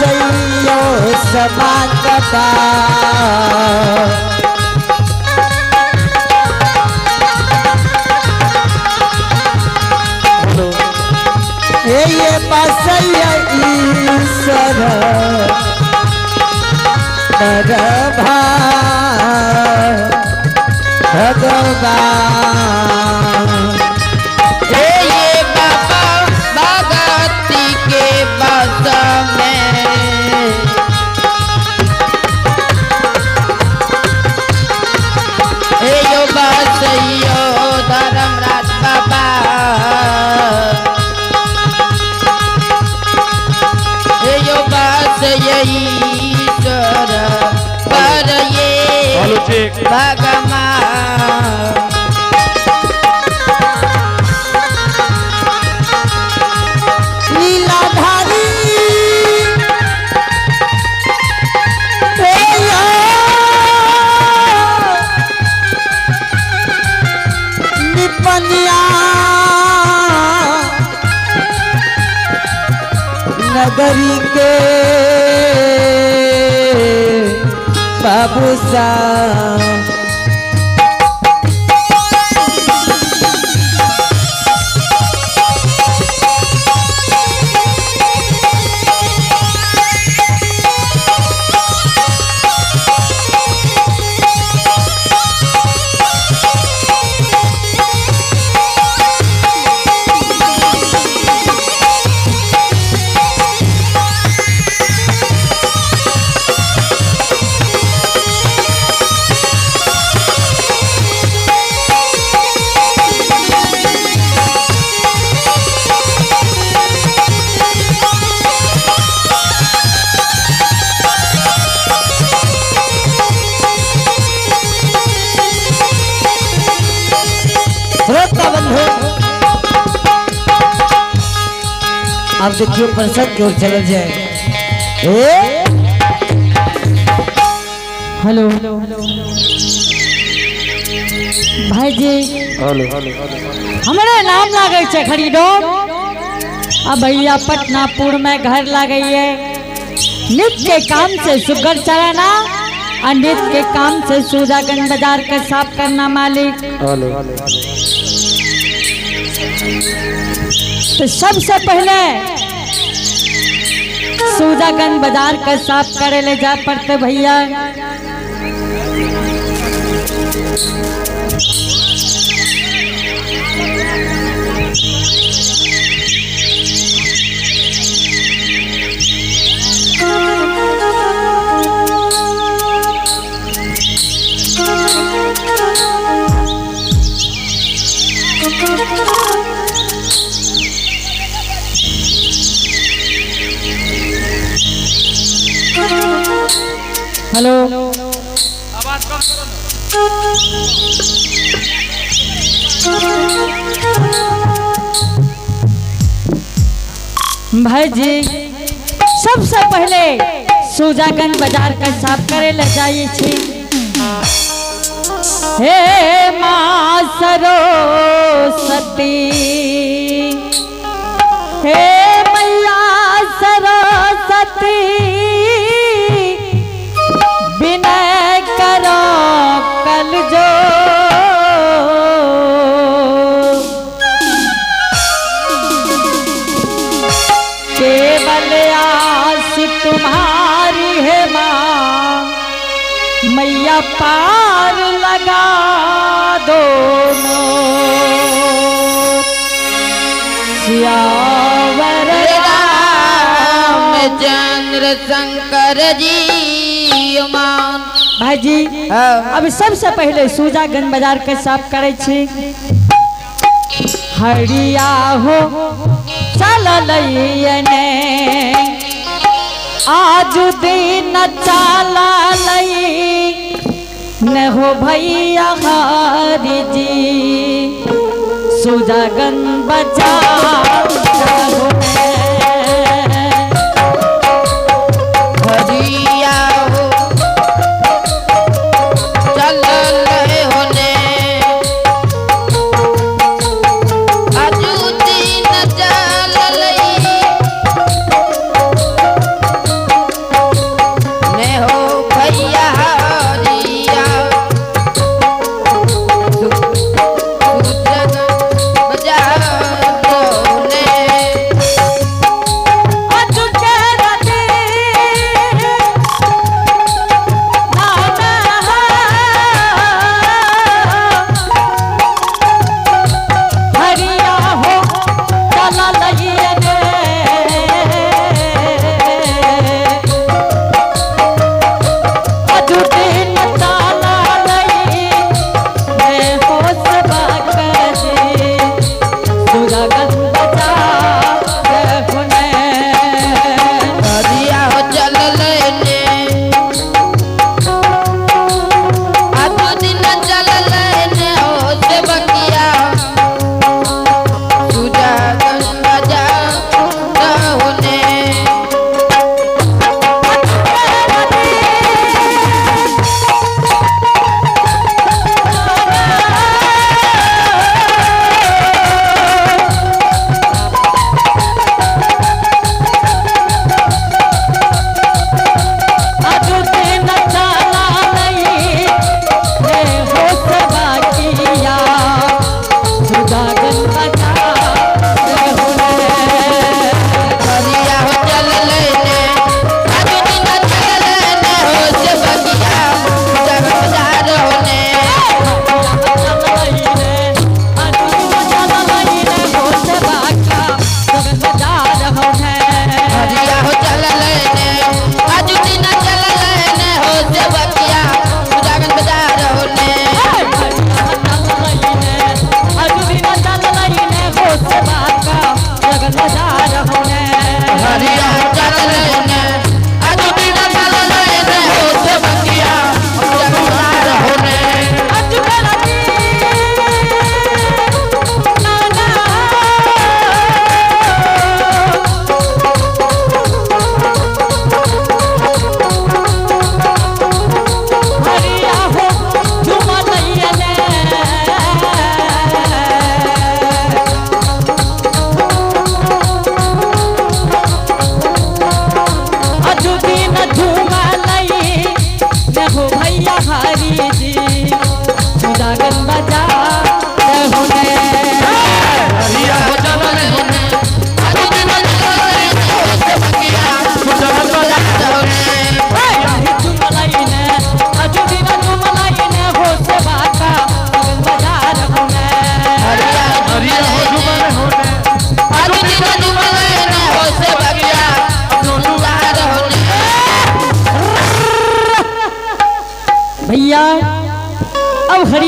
बसैयो समाकता। हे ये बसैया ईश्वर परभा भगवान। हे ये बाबा भगवती के बस में। हे यो बस यो धर्मराज बाबा। हे यो बस ये ईश्वर पर ये हेलो चेक। भगवान। लीलाधारी हे यो निपनिया नगरी के बाबू सा। श्रोता बंधु, अब देखियो प्रसंग की ओर चल जाए। ए हेलो भाईजी, हेलो। हमरे नाम लागे छै खरीदो। अब भैया पटनापुर में घर लागे है। नित के काम से सुगर चराना और नित के काम से सूजागंज बाजार के साफ करना मालिक। हेलो। तो सबसे पहले सूजागंज बाजार के साफ करे ले जा पड़ते भैया। हेलो भाई जी, सबसे पहले सूजागंज बाजार का साफ करे ले जाइए छी। हे माँ सरस्वती, हे मैया सरस्वती, विनय करो कल जो केवल आस तुम्हारी है माँ, मैया पार लगा दो मोर। सियावर रामचंद्र शंकर जी मान। भाईजी, हाँ। अब सबसे पहले सूजागंज बाजार के साफ करे छी। हरिया हो चल लइने, आज दिन चल लई न हो भैया हरि जी, सूजागंज बाजार जाहो ने। हरिया हो चल होने, आजू दिन चल लई।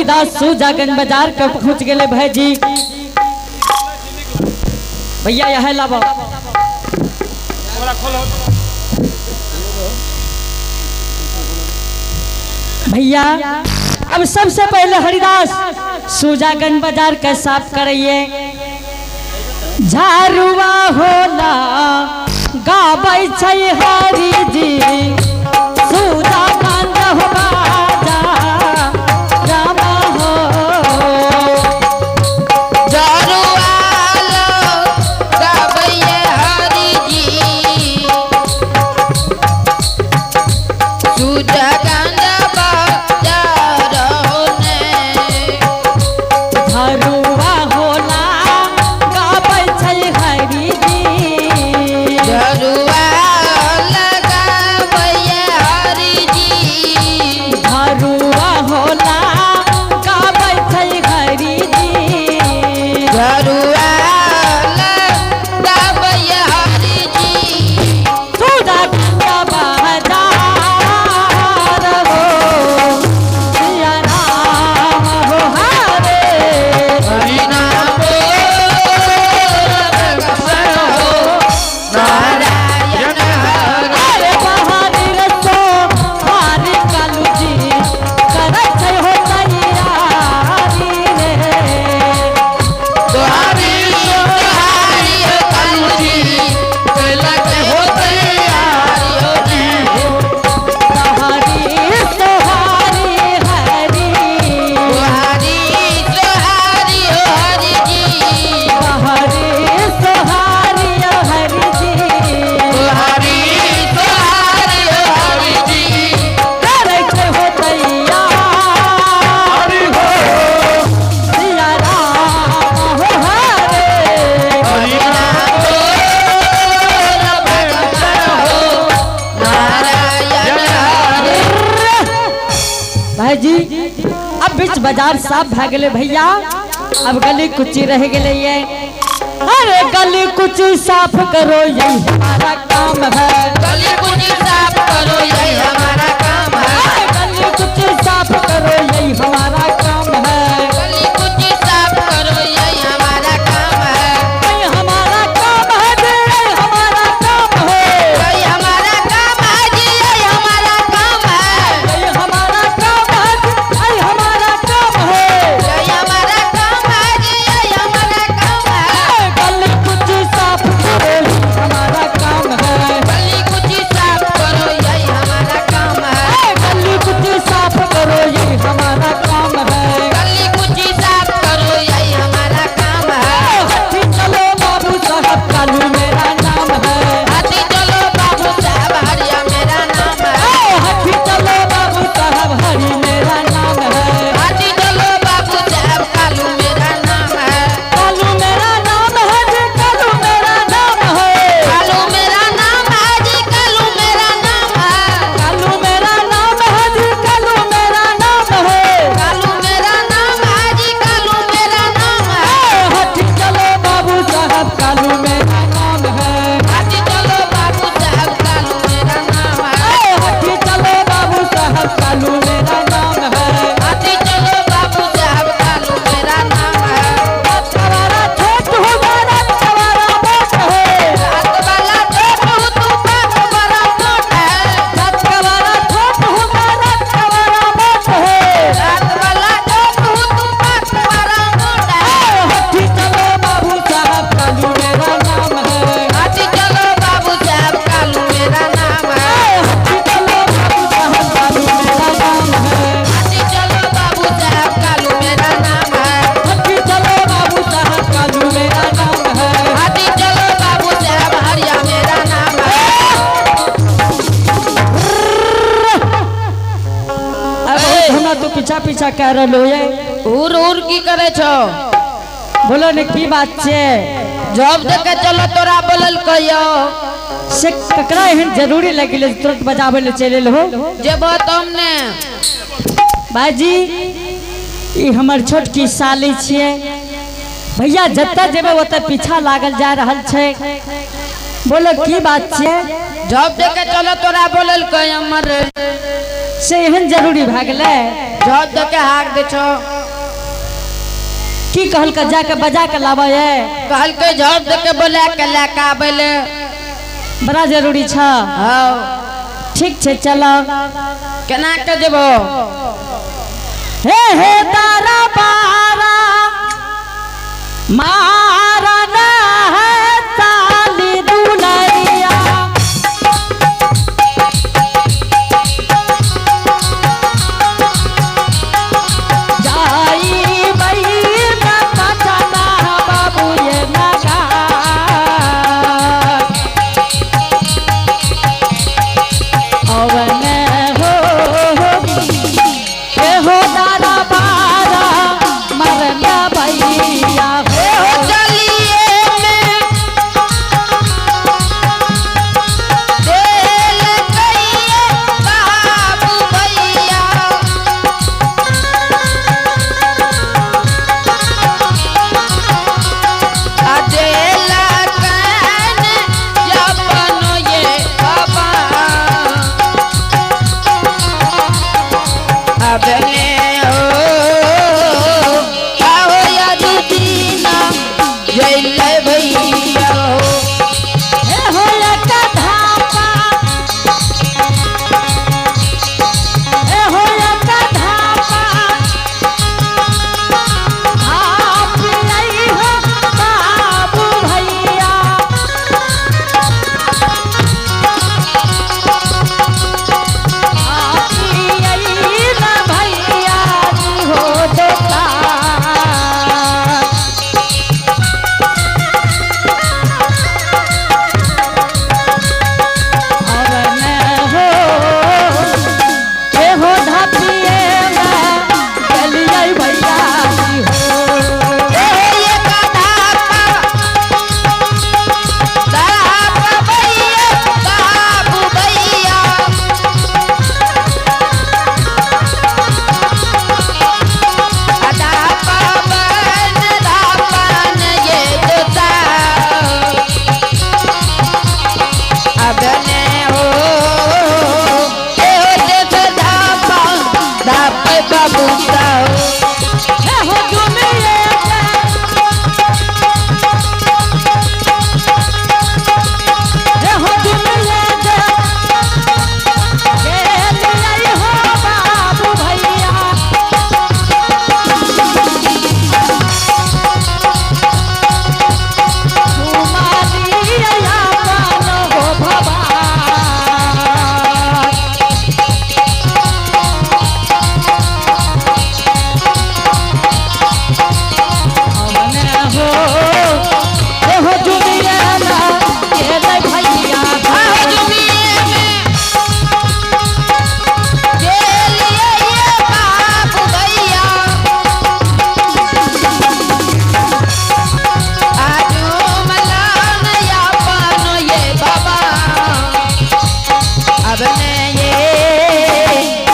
हरिदास सुजागंज बाजार के पहुंच गए भाईजी। भैया यह लाबो। भैया अब सबसे पहले हरिदास सुजागंज बाजार के साफ करिए। झारुआ होला गाबै छै हरि जी सुजागंज हो बाजार राम हो। जरुआलो गाबैये हरि जी सुजगंज बाजार ने। झरुआ होला गाबै छै हरि जी। जरुआलो गाबैये हरि जी। झरुआ होला गाबै छै हरि जी। जरुआलो गाबैये हरि जी। सुजागंज बाजार हो सिया राम हो हरे। हरि नाम हो नारायण हरे। अरे बहारी रसो हारी कालू जी करै छै हो तैयारी रे। तोहारी तोहारी हो कालू जी कैलक हो तैयारी हो ने। बहारी सोहारी हरी। तोहारी तोहारी हो हरि जी। बहारी सोहारी हरि जी। तोहारी तोहारी हो हरि जी। करै छै हो तैयारी हो सिया राम हो हरे। हरि नाम हो भगवान हो नारायण हरे। भाई जी अब बीच बाजार साफ भा गेले भैया, अब गली कुची रह गेले ये। अरे गली कुची साफ करो यही हमारा काम है। गली कुची साफ करो यही हमारा काम है। अरे गली कुची साफ करो यही हमारा काम है। गली कुची साफ करो यही हमारा काम है। यही हमारा काम है जी, यही हमारा काम है। यही हमारा काम है जी यही हमारा काम है। यही हमारा काम है जी, यही हमारा काम है। यही हमारा काम है जी यही हमारा काम है। गली कुची साफ करो यही हमारा काम है। गली कुची साफ करो यही हमारा काम है। गली कुची साफ करो यही हमारा काम है। गली कुची साफ करो यही हमारा काम है। हाथी चलो बाबू साहब कालू मेरा नाम है। हाथी चलो बाबू साहब हरिया मेरा नाम है। हाथी चलो बाबू साहब हरि मेरा नाम है। हाथी चलो बाबू साहब कालू मेरा नाम है। कालू मेरा नाम है जी, कालू मेरा नाम है। कालू मेरा नाम है जी कालू मेरा नाम है। कालू मेरा नाम है जी, कालू मेरा नाम है। कालू मेरा नाम है जी कालू मेरा नाम है। हाथी चलो बाबू साहब कालू मेरा नाम है। हाथी चलो बाबू साहब कालू मेरा नाम है। हाथी चलो बाबू साहब कालू मेरा नाम है। हाथी चलो बाबू साहब कालू मेरा नाम है। सवारा छोट हो बारा सवारा मोट है। रात वाला छोट हो तू बाप बड़ा मोट है। सवारा छोट हो बारा सवारा मोट है। रात वाला छोट हो तू बाप बड़ा मोट है। हाथी चलो बाबू साहब कालू मेरा नाम है। हाथी चलो बाबू साहब कालू मेरा नाम है। हाथी चलो बाबू साहब कालू मेरा नाम है। हाथी चलो बाबू साहब कालू मेरा नाम है। हाथी चलो बाबू साहब कालू मेरा नाम है। हाथी चलो बाबू साहब हरिया मेरा नाम है। अब बहुत हमरा तू पीछा पीछा कह रहलो ये। उर उर की करे छो? बोलो ने की बात छे? जब देखे चलो तोरा बोलल कहियो। से ककरा एहन जरूरी लगिले तुरंत बजावे ले चले हो? जेबो तम ने। भाईजी ई हमर छोटकी साली छियै। भैया जतऽ जेबै ओतऽ पीछा लागल जा रहल छै। बोलो की बात छियै? जब देखे चलो तोरा बोलल कहियो हमर। से एहन जरूरी भए गेलै? जब देखे हाक दे छो। की कहल का जाके बजा के लावे है? कहलकै झट दे के बोला के लए के आबै ले। बड़ा जरूरी छ। हाँ। ठीक छे चलो। केना के जेबो? हे हे तारा बारा मारन है ताली दुलरिया। जाई बई में पटना बाबू ये नगा। अवन हो हे हो दादा बारा मरना भैया हो। हो चलिए में तेल कइये बाबू भैया। आ देला कान जपन ये बाबा। अब ने हो आओ या दीना जय भैया हो। हे हो एक धापा, हे हो एक धापा, आप आई हो बाबू भैया। आप आई ना भैया जी हो दोकान। अवन हो हे हो धापिए में चलिए भैया जी हो। ए ये कधापा धापा भैया बाबू भैया। धापा बन धापन ये जोता। अब ने हो ए हो देख धापा धाप बाबू ता हो। हे हो दुनिया के, हे हो दुनिया के, के लिए हो बाबू भैया। तुम्हारी अपन हो भवान। अवन हो हे हो दुनिया के रे भैया। आओ दुनिया में के लिए ये बाबू भैया। आजू मलान या पानो ये बाबा। अब ने ये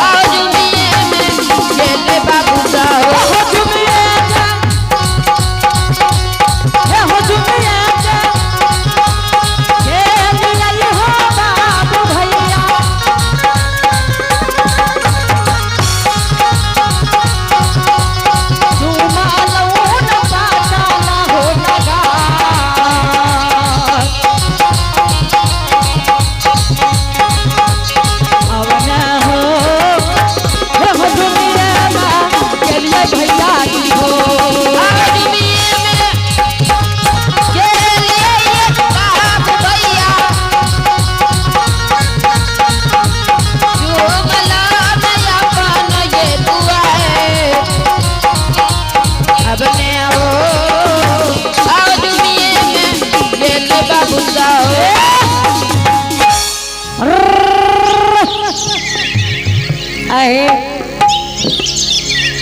आओ दुनिया में के ले बाबू साहो। हे हो दुनिया के, हे हो दुनिया के, के लिए हो बाबू भैया। झूमा लऊन पाटा ना हो लगा। अवन हो हे हो दुनिया में के लिए भैया जी हो। आओ दुनिया में के लिए ये बाबू भैया। झूमला नया पान ये दुआ है। अब ने आओ आओ दुनिया में ये ले बाबू साहो। अहे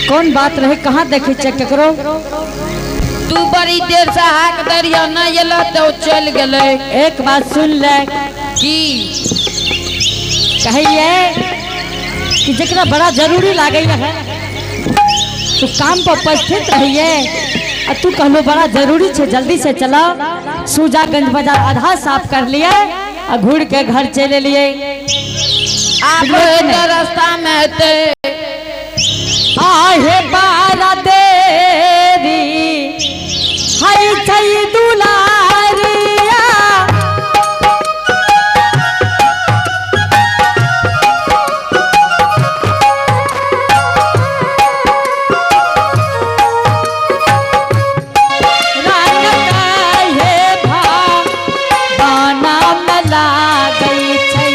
कौन बात रहे, कहाँ देखे छे केकरो? तू बड़ी देर से हाक दरिया न एलो तो चल गेलै। एक बात सुन ले। की? कहिए कि जकरा बड़ा जरूरी लागे है तू काम पर उपस्थित रहिए, आ तू कहलो बड़ा जरूरी छे जल्दी से चलो। सूजागंज बाजार आधा साफ कर लिए आ घूर के घर चले लिए। आब तो रास्ता में हेतै। आहे बारा देर बेरी हाय छै दुलारिया। रान काहे भा बाना में लागै छै।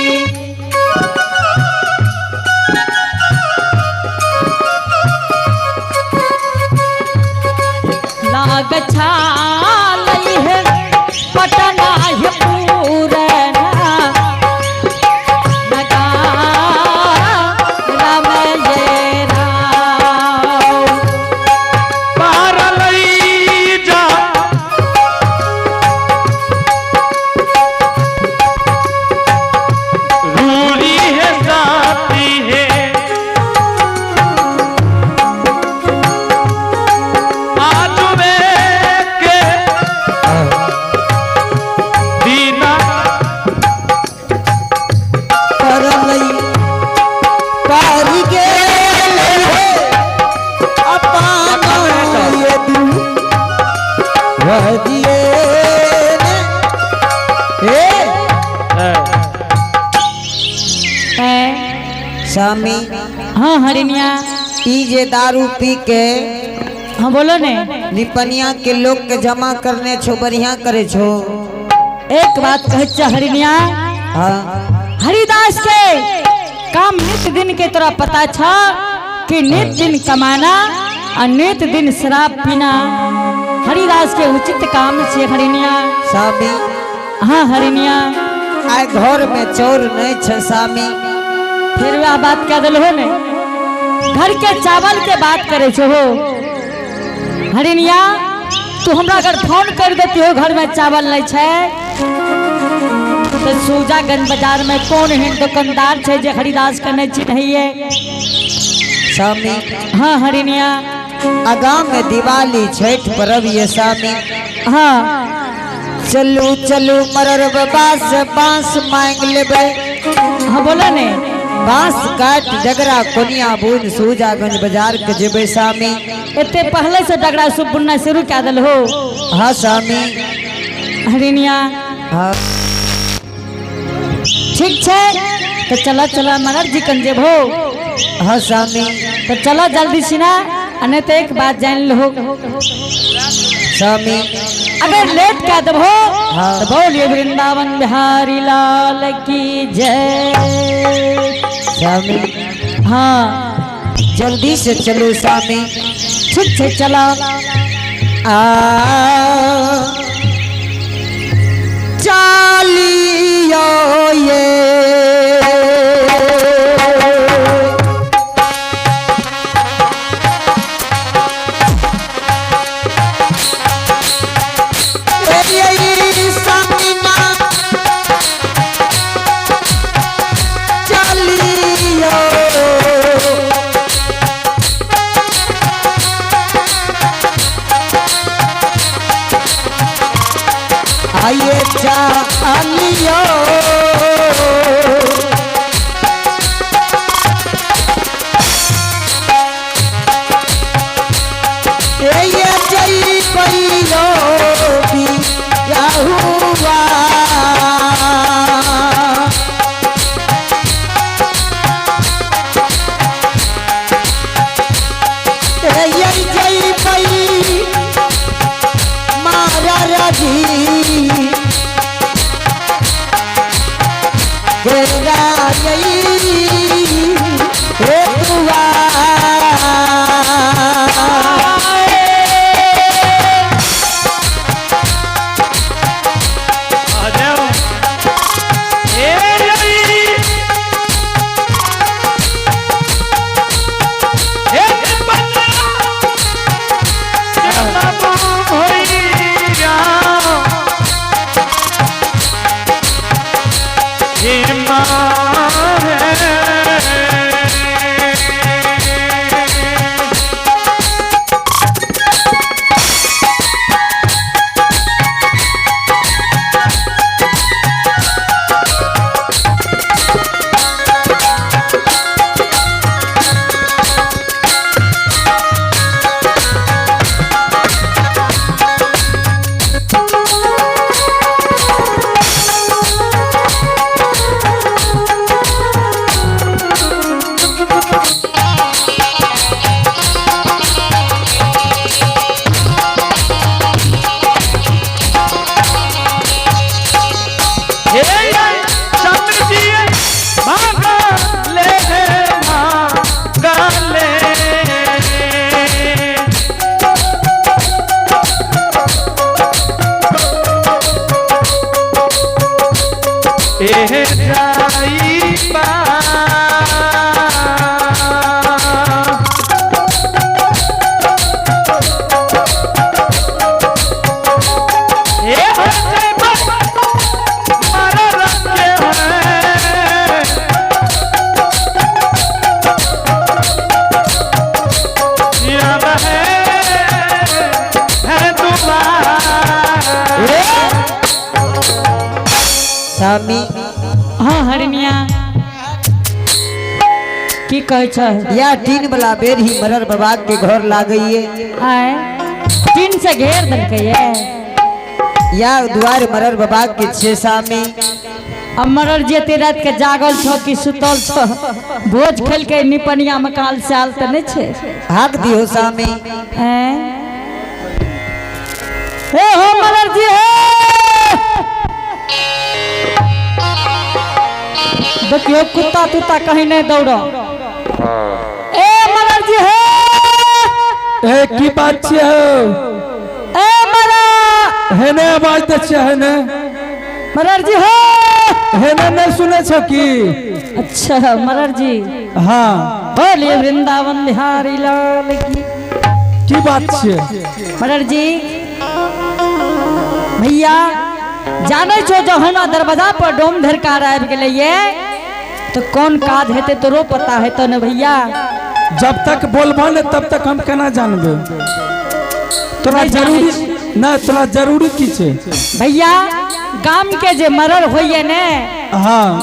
लाग छालै है पटना है पूरना नगार में ये राव। पार लई जा रूरी है साथी है आज में के दीना परलई पारी गेल हे अपाना ये दू वह दिए ने। हे ऐं, स्वामी, हाँ हरिणिया। ई जे दारू पी के हाँ बोलो ने। निपनिया के लोग के जमा करने छो, बढ़िया करे छो। एक बात कहै छियै हरिणिया। हाँ। हरिदास के काम नित दिन के तोरा पता छ कि नित दिन कमाना और नित दिन शराब पीना हरिदास के उचित काम छे हरिणिया। स्वामी। हाँ हरिणिया। आइ घर में चोर नहीं छे स्वामी। फिर वह बात कह दिल हो ने, घर के चावल के बात करे छो हो हरिणिया। तू हमरा अगर फोन कर देती हो घर में चावल नहीं छे तो सूजागंज बाजार में कौन एहन दुकानदार छे जे हरिदास के नहीं चिन्हैये। स्वामी। हाँ हरिणिया। आगा में दिवाली छठ पर्व ये स्वामी। हाँ। चलू चलू मरर बाबा से बांस मांग लेबै। हाँ बोलो ने। बांस काट डगरा कोनिया बुन सूजागंज बाजार के जेबै स्वामी। एते पहले से डगरा सूप बुनना शुरू कए देल हो। हाँ स्वामी। हरिणिया। हाँ। ठीक छे तो चला चला मरर जी कन जेबहो। हाँ स्वामी। तो चलो जल्दी सिना, आ नहीं तो एक बात जान लो स्वामी। अगर लेट कह देबहो हाँ। तो बोलिए वृंदावन बिहारी लाल की जय। स्वामी। हाँ। जल्दी से चलो स्वामी। ठीक छे चला। आ चालियो ये आइए चालियो ये जय पैलो हुआ। ये जय पई मारा राजी के सामी। हाँ हरनिया, की कहै छ? या टीन वाला बेर ही मरर बाबा के घर लागइए। आय, टीन से घेर देलकै ये? या द्वार मरर बाबा के छे सामी। अब मरर जेते रात के जागल छो कि सुतल छो? भोज खेलके निपनिया में काल साल तऽ नहि छै? हाक दियो सामी। हैं? हे हो मरर जी, हे देखियो, कुत्ता तुत्ता कहीं नहीं दौड़ो। ए मरर जी, हे! ए, की बात छियै हौ? ए मरर! हेने आवाज दै छियै, हेने। मरर जी, हे! हेने, नहि सुनै छौ की? अच्छा मरर जी। हाँ। बोलिए वृंदावन बिहारी लाल की। की बात छियै? मरर जी, भैया, जानै छो, जो हमरा दरवाजा पर डोम धरकार आबि गेलै ये तो कोन काज हेतै, तोरो पता हेतौ ने भैया? जब तक बोलबह ने तब तक हम केना जानबै तोरा? नहि जानै। जरूरी नहि, तोरा जरूरी की छै? भैया, गाम के जे मरर होइए ने,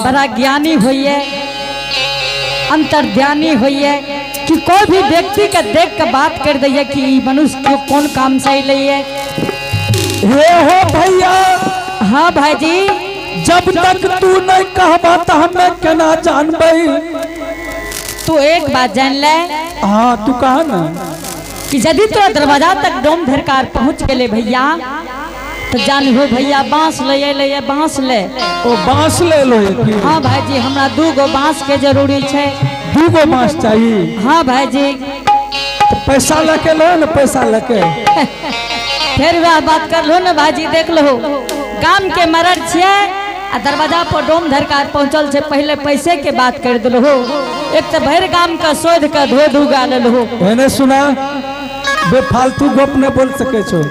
बड़ा ज्ञानी होइए, अंतर्ध्यानी होइए कि कोई भी व्यक्ति के देख के बात कर दैये कि ई मनुष्य क्यों, कौन काम से अइलै। हे हो भैया। हाँ भाईजी। जब तक तू नहीं कहबा तऽ हमे केना जानबै? तू एक बात जान ले। हाँ, तू कहा ना। कि यदि तोरा दरवाजा तक डोम धरकार पहुंच गेले भैया, तो जान हो भैया, बांस ले ले, बांस ले। ओ, बांस ले लो की? हाँ भाईजी, हमरा दू गो बांस के जरूरी छै। दू गो बांस चाहिए? हाँ भाईजी। तो पैसा लेके लो ने, पैसा लेके। फिर वह बात कर लो ने भाईजी। देख लो, गाम के मरर छियै आ दरवाजा पर डोम धरकार पहुंचल छै, पहले पैसे के बात कर दिलो। एक तो भरि गाम के शोध के धो धुगा लेलहो। एने सुना, बेफालतू गप नहीं बोल सके छो।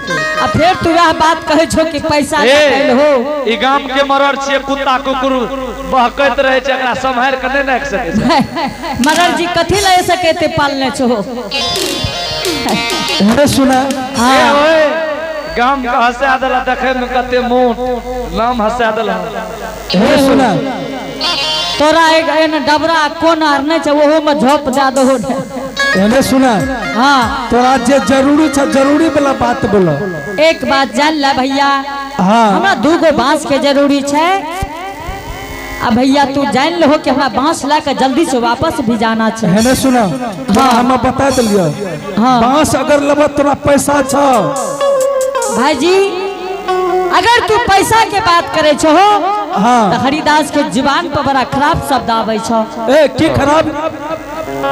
आ फिर तू वह बात कहै छो कि पैसा ए, ले हो। ई गाम के मरर छियै, कुत्ता कुकुर बहकैत रहे छै, एकरा सम्हारि के नहि राखि सकै छै। मरर जी, कथी ले सके ते पालने छो? एने सुना। ए ओए, गाम के हंसा देला, देखे में कते मोट, नाम हंसा देला। एने सुना। तोरा एक एन डबरा कोन आर नहि छै, ओहो में झोप जा दहो ने। एने सुना। हाँ। तोरा जे जरूरी छै, जरूरी वाला बात बोलो। एक बात जान ले भैया। हाँ। हमरा दू गो बांस के जरूरी छै। आ भैया, तू जान लहो कि हमरा बांस ला के जल्दी से वापस भी जाना छै। एने सुना, तोरा हम बता दिलियो। बांस अगर लेबो, तोरा पैसा छौ? भाईजी, अगर तू पैसा के बात करे छो तो हरिदास के जुबान पर बड़ा खराब शब्द आबै छो। ए, की खराब?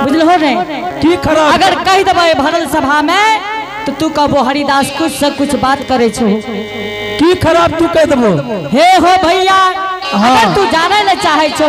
बुझलहो ने? की खराब? अगर कहि देबै भरल सभा में तो तू कहबो हरिदास कुछ से कुछ बात करे छो। की खराब तू कह देबो? हे हो भैया, अगर तू जाने ले चाहे छो